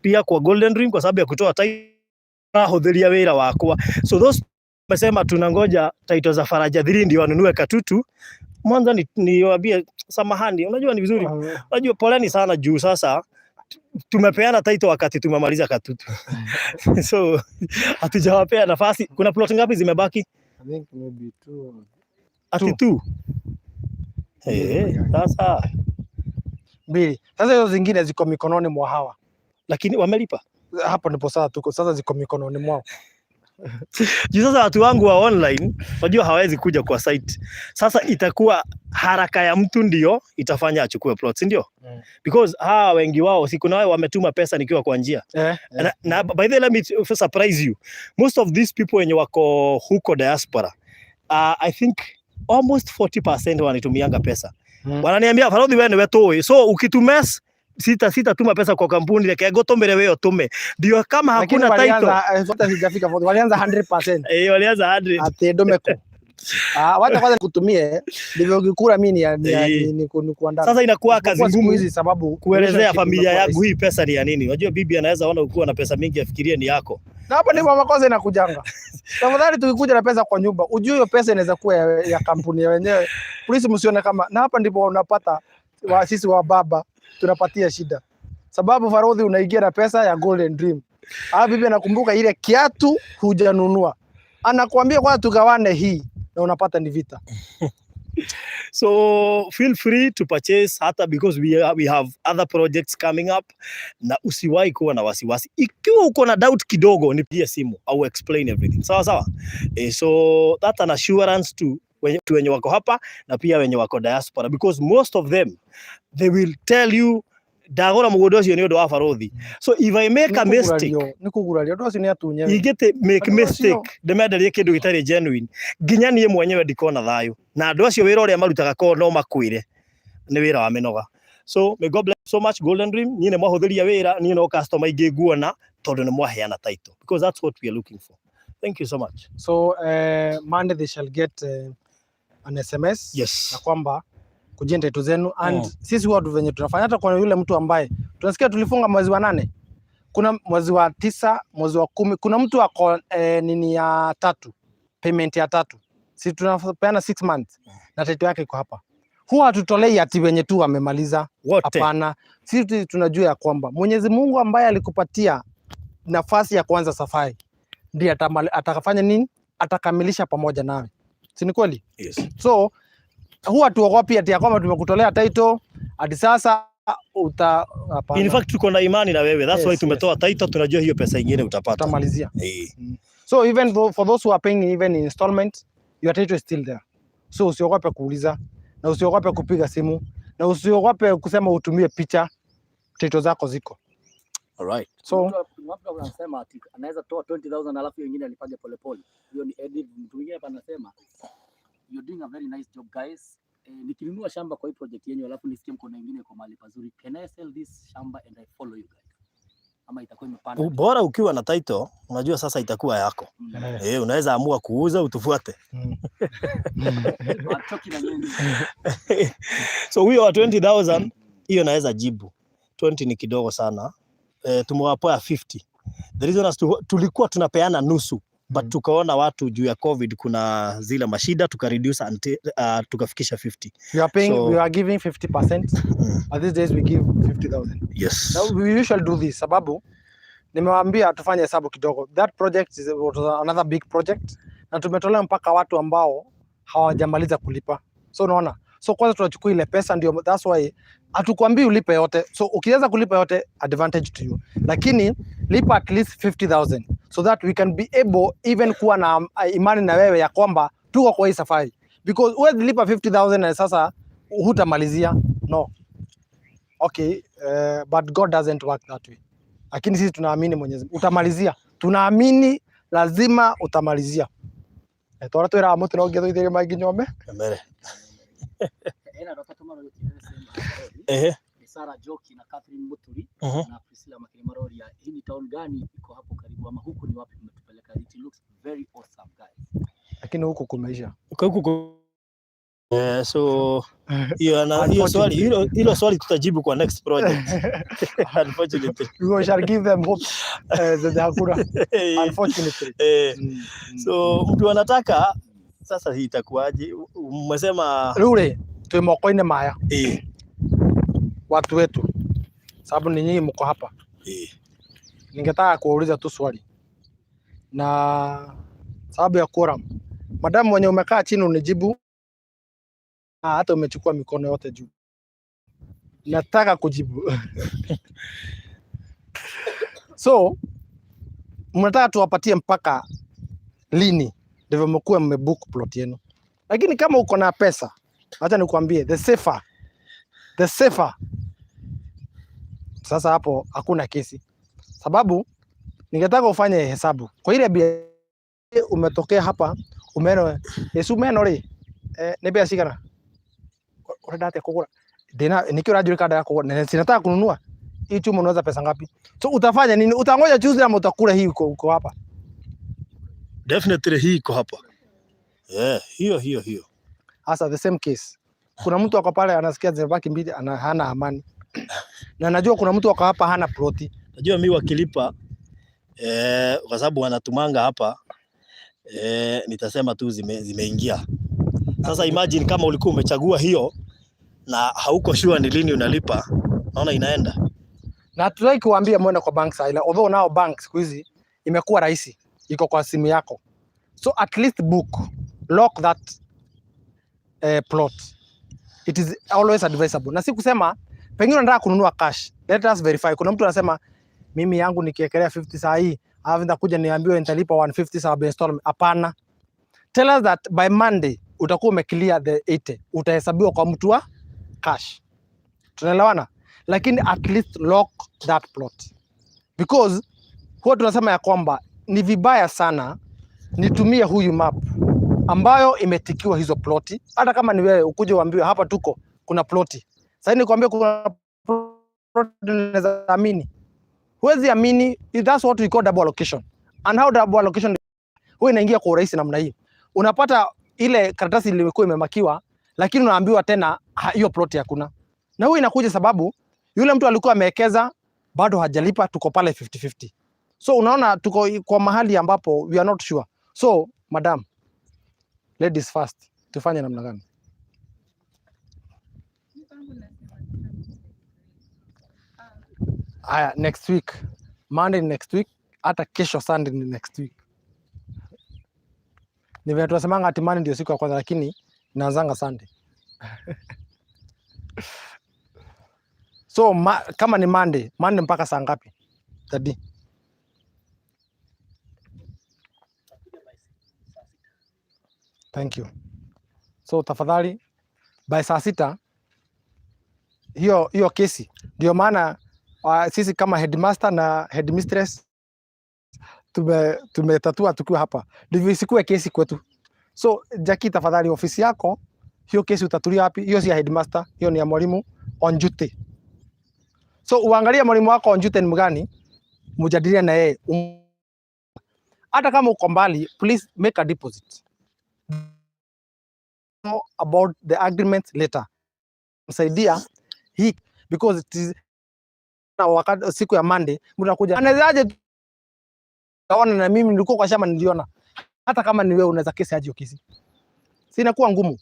pia kwa Golden Dream kwa sababu ya kutoa title hudhuria wira wakwa. So those wamesema tunangoja title za Faraja 3 ndio wanunue Katutu. Mwanza niwaambie samahani, unajua ni vizuri. Unajua poleni sana juu sasa tumepeana title wakati tumemaliza Katutu. So hatujawapea nafasi. Kuna plot ngapi zimebaki? I think maybe two. Ati two. Sasa Mbili. Sasa hizo zingine ziko mikononi mwa hawa. Lakini wamelipa. Hapo ndipo sasa tuko sasa, ziko mikononi mwao. Juu sasa watu wangu wa online unajua hawawezi kuja kwa site. Sasa itakuwa haraka ya mtu ndio itafanya achukue plot, si ndio? Mm. Because hawa wengi wao si kuna wao wametuma pesa nikiwa kwa njia. Na by the way, let me surprise you. Most of these people wenye wako huko diaspora, I think almost 40% wanitumianga pesa. Wananiambia, "Farodhi, wewe niwe tui. So ukitumess sitatuma pesa kwa kampuni, reke ngũtũmĩre we ũtũme." Ndio kama Lakini hakuna title. walianza hata sijafika 40, walianza 100%. Eh, walianza 100. Ati domeko. Ah, wacha kwanza nikutumie ndivyo ukikula mimi ni kuandaa. Sasa inakuwa kazi Isipokuwa siku ngumu hizi sababu kuelezea relationship familia imekuwa yangu rahisi. hii pesa ni ya nini. Unajua bibi anaweza ona ukiwa na pesa mingi afikirie ni yako. Na hapo ndipo makosa inakujanga. Tafadhali tukikuja na pesa kwa nyumba, ujue hiyo pesa inaweza kuwa ya kampuni ya wenyewe. Polisi msione kama, na hapa ndipo unapata sisi wa baba tunapatia shida. Sababu Farodhi unaingia na pesa ya Golden Dream. Ah, bibi anakumbuka ile kiatu hujanunua. Anakuambia kwanza tugawane hii na unapata ni vita. So feel free to purchase hata because we have other projects coming up, na usiwahi kuwa na wasiwasi. Ikiwa uko na doubt kidogo, nipigie simu, I will explain everything. Sawa sawa. So that's an assurance to wenye wako hapa na pia wenye wako diaspora, because most of them, they will tell you, "Ndagũra mũgũnda ũcio nĩ ũndũ wa Barothi." So if I make a mistake, Nĩ kũgurario ũndũ ũcio nĩ atunyewe. Ingĩte make Andũ acio- mistake ndĩmenderie kĩndũ gĩtarĩ genuine, nginya niĩ mwenyewe ndikona thayũ na andũ acio wĩra ũrĩa marutaga ko no makwĩre nĩ wĩra wa mĩnoga. So may God bless so much Golden Dream. Niĩ nĩ mwahũthĩria wĩra, niĩ no customer ingĩ nguona tondũ nĩ mwaheana title, because that's what we are looking for. Thank you so much. So Monday they shall get an SMS na kwamba kujia title zenu and sisi huwa venye tunafanya, hata kwa yule mtu ambaye tunasikia tulifunga mwezi wa 8, kuna mwezi wa 9, mwezi wa 10, kuna mtu ako nini ya tatu, payment ya tatu, si tunapeana 6 months na title yake iko hapa. Huwa hatutolei ati wenye tu wamemaliza. Wote. Hapana, sisi tunajua ya kwamba Mwenyezi Mungu ambaye alikupatia nafasi ya kuanza safari ndiye atakafanya nini, atakamilisha pamoja nawe, si ni kweli? Yes. So huwa tuogopi ati ya kwamba tumekutolea title hadi sasa uta, hapana. In fact tuko na imani na wewe, that's why tumetoa title, tunajua hiyo pesa ingine utapata. Utamalizia. Eh. So even though, for those who are paying even in installment, your title is still there. So usiogope kuuliza na usiogope kupiga simu na usiogope kusema utumie picha, title zako ziko. All right. So Mtu anasema ati anaweza toa 20,000 alafu wengine alipage polepole. Hiyo ni edit. Mtu mwingine hapa anasema, "You're doing a very nice job, guys. Nikinunua shamba kwa hii project yenu alafu nisikie mko na ingine kwa mahali pazuri. Can I sell this shamba and I follow you guys? Ama itakuwa imepanda?" Bora ukiwa na title, unajua sasa itakuwa yako. Eh, unaweza amua kuuza utufuate. Wachoki na nyinyi. So huyo wa 20,000, hiyo naweza jibu. 20 ni kidogo sana. Tumewapea 50. The reason as to, tulikuwa tunapeana nusu but tukaona watu juu ya COVID kuna zile mashida, tuka reduce until, tukafikisha 50. We are paying, we are giving 50%. At these days we give 50,000. Yes. Now we usually do this sababu nimewaambia tufanye hesabu kidogo. That project was another big project na tumetolea mpaka watu ambao hawajamaliza kulipa. So unaona? So kwanza tunachukua ile pesa, ndio that's why hatukwambii ulipe yote. So ukiweza kulipa yote, advantage to you. Lakini lipa at least 50,000 so that we can be able even kuwa na imani na wewe ya kwamba tuko kwa hii safari. Because huwezi lipa 50,000 na sasa hutamalizia. No. Okay, but God doesn't work that way. Lakini sisi tunaamini Mwenyezi Mungu utamalizia. Tunaamini lazima utamalizia. Twara twĩraga mũtĩ no ngĩthũithĩrie mai nginya ũme. Mbere. Ena ndo tumaro yote. Ehe. Ni Sarah Joki na Catherine Muturi na Priscilla Makini Maroria. Hii ni town gani iko hapo karibu ama huku ni wapi mmetupeleka? It looks very awesome, guys. Lakini huku kumeisha. Kwa huku Eh, so hiyo hiyo swali, hilo swali tutajibu kwa next project. Unfortunately. We shall give them hope zenye hakuna, unfortunately. So mtu anataka sasa, hii itakuwaje? Umesema Rĩu rĩ, twĩ moko-inĩ maya watu wetu, sababu ni nyinyi mko hapa. Ningetaka kuwauliza tu swali na sababu ya quorum. Madamu mwenye umekaa chini unijibu, hata umechukua mikono yote juu. Nataka kujibu. So mnataka tuwapatie mpaka lini ndivyo mkuwe mmebook plot yenu? Lakini kama uko na pesa, acha nikwambie, the safer. Sasa hapo hakuna kesi, sababu ningetaka ufanye hesabu kwa ile bia umetokea hapa umeno Yesu meno ri, nĩ mbia cigana urenda atia kugura ndina nikio ũranjũrĩka ndaka kugura na sinataka kununua hii chuma, unaweza pesa ngapi? So utafanya nini? Utangoja Tuesday ama utakula hii uko hapa? Definitely hii iko hapa. Yeah, hiyo hiyo hiyo. Hasa the same case, kuna mtu ako pale anasikia zimebaki mbili, hana amani, na najua kuna mtu ako hapa hana ploti. Najua mi wakilipa, kwa sababu wanatumanga hapa, nitasema tu zimeingia. Sasa imagine kama ulikuwa umechagua hiyo na hauko sure ni lini unalipa, naona inaenda. Na hatutaki kuambia mwende kwa bank saa ile, although now bank siku hizi imekuwa rahisi, iko kwa simu yako, so at least book, lock that plot. It is always advisable. Na si kusema pengine unataka kununua cash, let us verify. Kuna mtu anasema, "Mimi yangu nikiekelea 50 saa hii, alafu nitakuja niambiwe nitalipa 150 sababu ya installment." Hapana, tell us that by Monday utakuwa umeclear the 80, utahesabiwa kwa mtu wa cash. Tunaelewana? Lakini at least lock that plot, because huwa tunasema ya kwamba ni vibaya sana nitumie huyu map ambayo imetikiwa hizo ploti, hata kama ni wewe ukuje uambiwe hapa tuko kuna ploti. Sasa nikwambie kuna ploti, unaweza amini? Huwezi amini. That's what we call double allocation. And how double allocation huwa inaingia kwa urahisi namna hii? Unapata ile karatasi ilikuwa imemakiwa, lakini unaambiwa tena hiyo ploti hakuna. Na huwa inakuja sababu yule mtu alikuwa amewekeza bado hajalipa, tuko pale 50-50. So unaona tuko kwa mahali ambapo we are not sure. So madam, ladies first, tufanye namna gani? Mi kwangu nasema. Haya, next week Monday ni next week, hata kesho Sunday ni next week. Ni vile tunasemanga ati Monday ndio siku ya kwanza, lakini inaanzanga Sunday. So kama ni Monday, Monday mpaka saa ngapi? Tadi. Thank you. So tafadhali by saa 6 hiyo hiyo kesi. Ndio maana sisi kama headmaster na headmistress tumetatua tukiwa hapa, ndivyo isikuwe kesi kwetu. So Jackie, tafadhali ofisi yako hiyo kesi utatulia wapi? Hiyo si ya headmaster, hiyo ni ya mwalimu on duty. So uangalie mwalimu wako on duty ni mgani, mjadilie na yeye. Hata kama uko mbali, please make a deposit. Know about the agreement later. Msaidia hii because it is na wakati siku ya Monday mtu anakuja, anawezaje ona na mimi nilikuwa kwa shamba niliona. Hata kama ni wewe unaweza kesi aje kesi. Si inakuwa ngumu.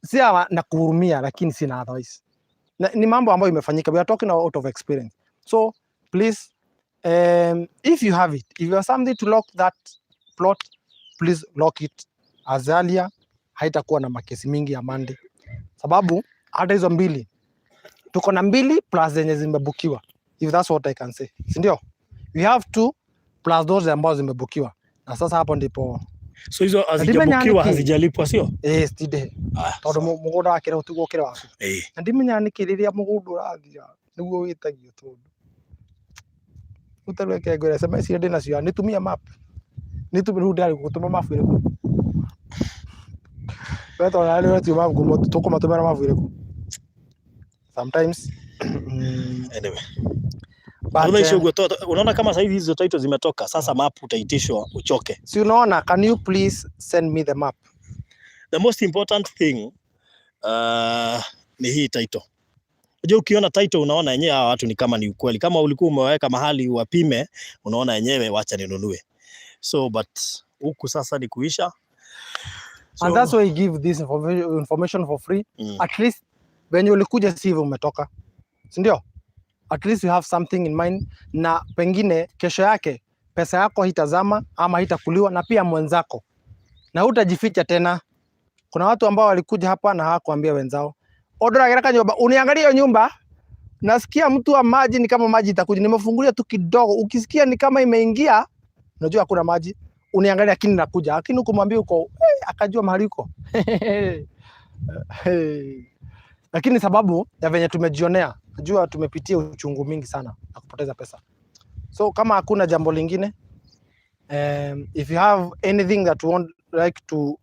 Si na kuhurumia, lakini sina otherwise. Na, ni mambo ambayo imefanyika. We are talking out of experience. So please, if you have it, if you have something to lock that plot, please lock it as earlier. Haitakuwa na makesi mingi ya Monday. Sababu hata hizo mbili tuko na mbili plus zenye zimebukiwa, if that's what I can say, si ndio? We have two plus those ambazo zimebukiwa, na sasa hapo ndipo So hizo hazijabukiwa, hazijalipwa, sio? Eh, stide Ah, tondu mugunda wakire utigwo kire waku. Na ndimenya niki riria mugunda urathira niguo witagio, tondu utareke ngwire SMS iria ndinacio nitumia map nitumia riu ndari gutuma map iriku we tondũ rĩu wetu map tukumatũmĩra map iriku sometimes. Anyway. But, Unaona hiyo unaona kama sasa hivi hizo title zimetoka, sasa map utaitishwa uchoke. Si unaona, can you please send me the map? The most important thing Ni hii title. Unajua ukiona title unaona yenyewe hawa watu ni kama ni ukweli. Kama ulikuwa umeweka mahali wapime, unaona yenyewe wacha ninunue. So but huku sasa ni kuisha. So, And that's why we give this information for free. At least venye ulikuja si hivyo umetoka, si ndio? At least you have something in mind, na pengine kesho yake pesa yako hitazama ama hitakuliwa na pia mwenzako, na hutajificha tena. Kuna watu ambao walikuja hapa na hawakuambia wenzao, odora kanyumba, uniangalie hiyo nyumba, nasikia mtu wa maji ni kama maji itakuja, nimefungulia tu kidogo, ukisikia ni kama imeingia, unajua hakuna maji, uniangalia, lakini nakuja, lakini ukumwambia uko akajua mahali uko. Hey. Lakini sababu ya venye tumejionea, najua tumepitia uchungu mingi sana na kupoteza pesa. So kama hakuna jambo lingine, if you have anything that you want like to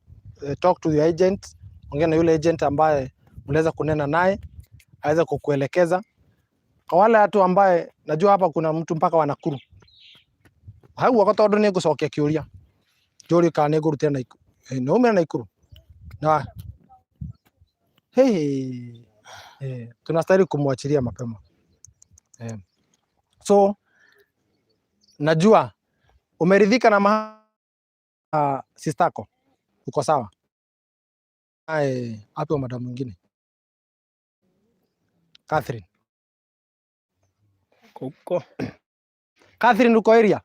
talk to your agent, ongea na yule agent ambaye unaweza kunena naye aweze kukuelekeza. Kwa wale watu ambaye najua hapa kuna mtu mpaka wa Nakuru hau guoko tondu nĩ ngũcokia kĩũria njũrie kana nĩ ngũrutĩra Naikuru. Nĩ umĩra Naikuru na hey, tunastahili kumwachilia mapema. So najua umeridhika na sistako, uko sawa. Ape wa madam mwingine Catherine. Huko. Catherine, uko area?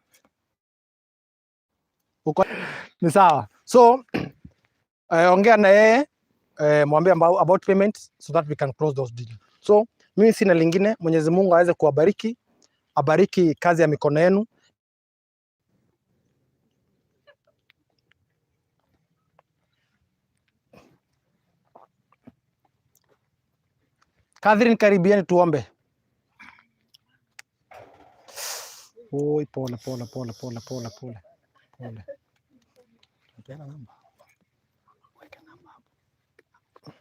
Uko ni sawa. So ongea na yeye, mwambie about payment so that we can close those deal. So mimi sina lingine. Mwenyezi Mungu aweze kuwabariki, abariki kazi ya mikono yenu. Catherine, karibiani tuombe. Oi, pole pole pole pole pole pole pole. Peana namba. Weka namba hapo.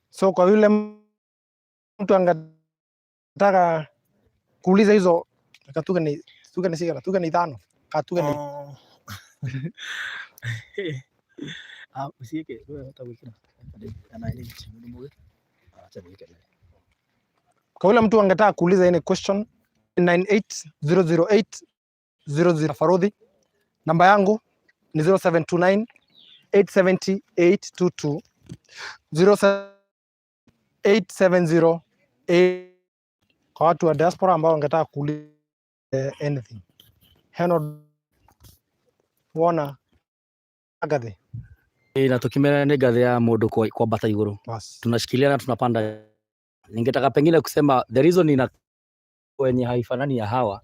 So kwa yule mtu angetaka kuuliza hizo katuge ni tuge ni sigara tuge ni tano katuge ni Oh. Ah, usiweke wewe hata wekina. Ana ile chini mmoja. Acha niweke naye. Kwa yule mtu angetaka kuuliza any question, 98008 00 Farodhi. Namba yangu ni 0729 870 822 07870 8 kwa watu wa diaspora ambao wangetaka kuuliza anything. Heno wona Agathe. Na tukimera nĩ ngathĩ ya mũndũ kwambata igũrũ. Bas. Tunashikilia na tunapanda. Ningetaka pengine kusema the reason ina wenye haifanani ya hawa,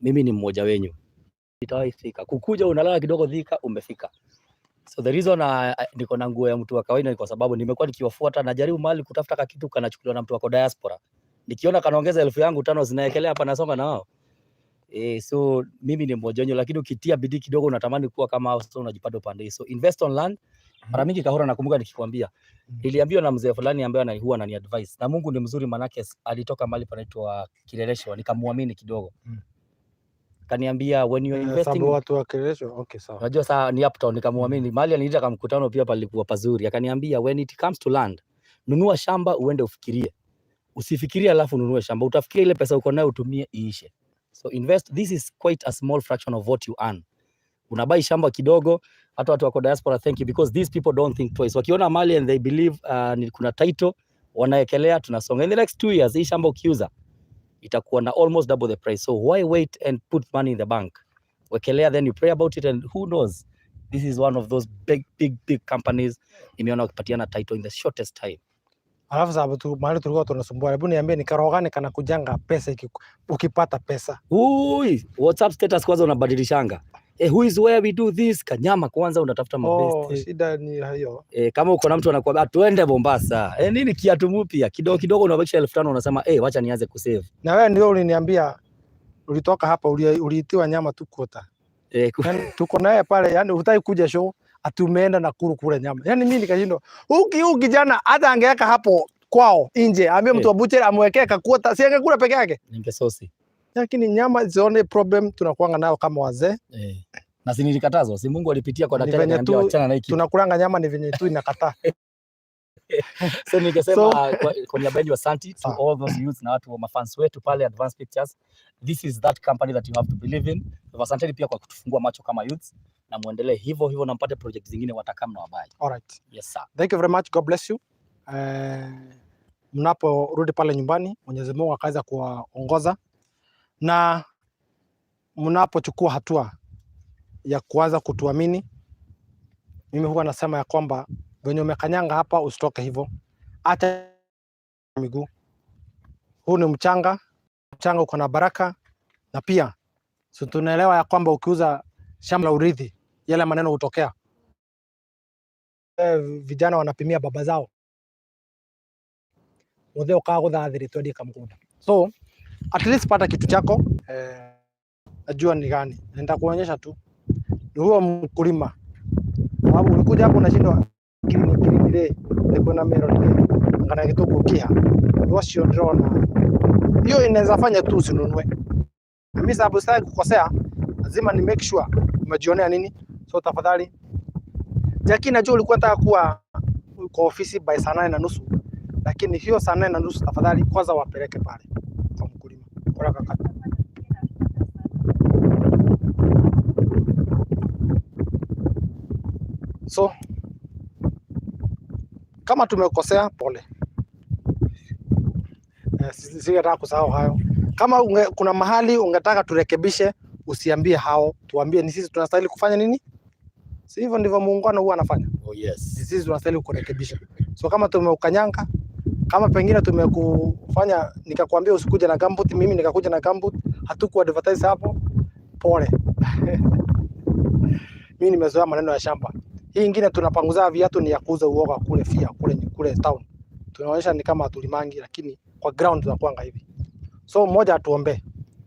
mimi ni mmoja wenyu. Itawahi fika. Kukuja unalala kidogo Thika, umefika. So the reason niko na nguo ya mtu wa kawaida ni kwa sababu nimekuwa nikiwafuata, najaribu mahali kutafuta kakitu kanachukuliwa na mtu wako diaspora. Nikiona kanaongeza 5,000 zinaekelea hapa, nasonga na wao. So mimi ni mmoja wenyu, lakini ukitia bidii kidogo unatamani kuwa kama hao, so unajipata upande hii. So invest on land. Mara mingi Kahora, nakumbuka nikikwambia, niliambiwa na mzee fulani ambaye huwa anani advise, na Mungu ni mzuri, manake alitoka mahali panaitwa Kileleshwa, nikamwamini kidogo. Kaniambia when you are investing, Sababu watu wa Kileleshwa, okay, sawa. Unajua saa ni uptown, nikamwamini. Mahali aliniita kama mkutano pia palikuwa pazuri. Akaniambia when it comes to land, nunua shamba uende ufikirie. Usifikirie alafu ununue shamba, utafikiria ile pesa uko nayo utumie iishe. So invest, this is quite a small fraction of what you earn. Unabuy shamba kidogo, hata watu wako diaspora, thank you, because these people don't think twice. Wakiona mali and they believe ni kuna title, wanaekelea, tunasonga. In the next 2 years, hii shamba ukiuza itakuwa na almost double the price. So why wait and put money in the bank? Wekelea, then you pray about it, and who knows? This is one of those big, big, big companies imeona wakipatiana title in the shortest time. Alafu sababu tu mahali tulikuwa tunasumbua, hebu niambie ni karoho gani kana kujanga pesa ukipata pesa? Ui, WhatsApp status kwanza unabadilishanga. Who is where we do this? Kanyama kwanza unatafuta Oh, mabeste. shida ni hiyo. Kama uko na mtu anakuambia tuende Mombasa. Nini kiatu mpya? Kidogo kidogo unabakisha 5,000 unasema wacha nianze kusave. Na wewe ndio uliniambia ulitoka hapa uliitiwa nyama tu kota. Yani, tuko naye pale, yani hutaki kuja show ati umeenda Nakuru kula nyama. Yani mimi nikashindwa. Huyu kijana hata angeweka hapo kwao nje, ambie mtu wa butcher amwekee kakuota, si angekula peke yake. Ningesosi. Lakini nyama is the only problem tunakuanga nayo kama wazee. Na si nilikatazwa, si Mungu alipitia kwa Ni daktari venye akaniambia tu wachana na hiki. Tunakulanga nyama ni venye tu inakataa. So ningesema kwa niaba yenu asante to Sawa. All those youths na watu wa mafans wetu pale Advanced Pictures. This is that company that you have to believe in. Asanteni pia kwa kutufungua macho kama youths na muendelee hivyo hivyo na mpate project zingine watakam na wabai. All right. Yes sir. Thank you very much. God bless you. Mnaporudi pale nyumbani, Mwenyezi Mungu akaweza kuwaongoza na mnapochukua hatua ya kuanza kutuamini, mimi huwa nasema ya kwamba venye umekanyanga hapa usitoke hivyo, acha miguu. Huu ni mchanga, mchanga uko na baraka, na pia so tunaelewa ya kwamba ukiuza shamba la urithi, yale maneno hutokea. Vijana wanapimia baba zao muthe ukaguthathiri twendie kamgunda, so at least pata kitu chako. Najua ni gani na nitakuonyesha tu ni huo mkulima, sababu ulikuja hapo unashindwa green green ile niko na mero ile ngana gitunguru kiha wacio ndĩrona hiyo inaweza fanya tu usinunue. Na mimi sababu sitaki kukosea, lazima ni make sure umejionea nini. So tafadhali Jackie, najua ulikuwa unataka kuwa kwa ofisi by saa 8:30, lakini hiyo saa 8:30 tafadhali kwanza wapeleke pale kwa mkulima. Kwa kaka. So kama tumekosea, pole. Singetaka kusahau hayo. Kama kuna mahali ungetaka turekebishe, usiambie hao, tuambie ni sisi tunastahili kufanya nini. Si hivyo ndivyo muungano huwa anafanya? Oh yes. Ni sisi tunastahili kurekebisha. So kama tumeukanyanga, kama pengine tumekufanya nikakwambia usikuje na gumboot, mimi nikakuja na gumboot, hatuku advertise hapo, pole. Mimi nimezoea maneno ya shamba. Hii ingine tunapanguza viatu ni ya kuuza uoga kule fia kule kule town. Tunaonyesha ni kama hatulimangi, lakini kwa ground tunakuanga hivi. So mmoja atuombee.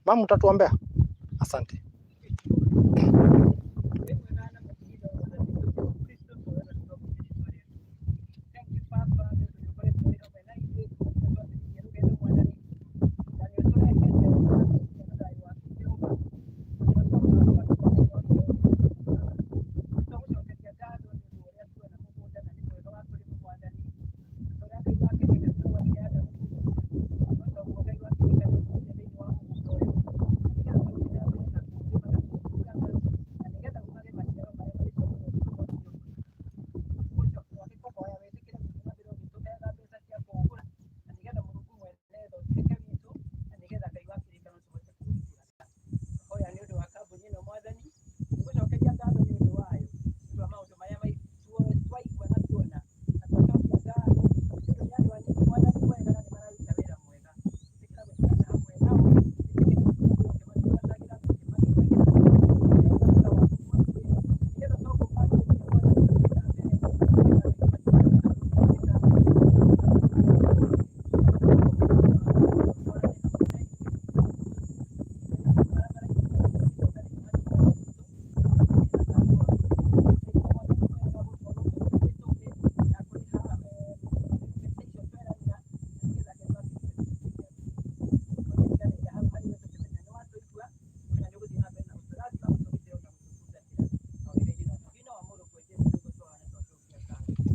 Mama, utatuombea? Asante.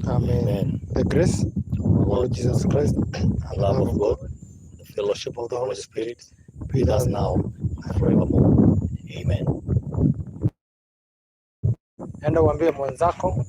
Amen. Amen. The grace of our Lord Jesus Christ and The love of God, the fellowship of the Holy Spirit be with us now and forevermore. Amen. Enda uambie mwenzako.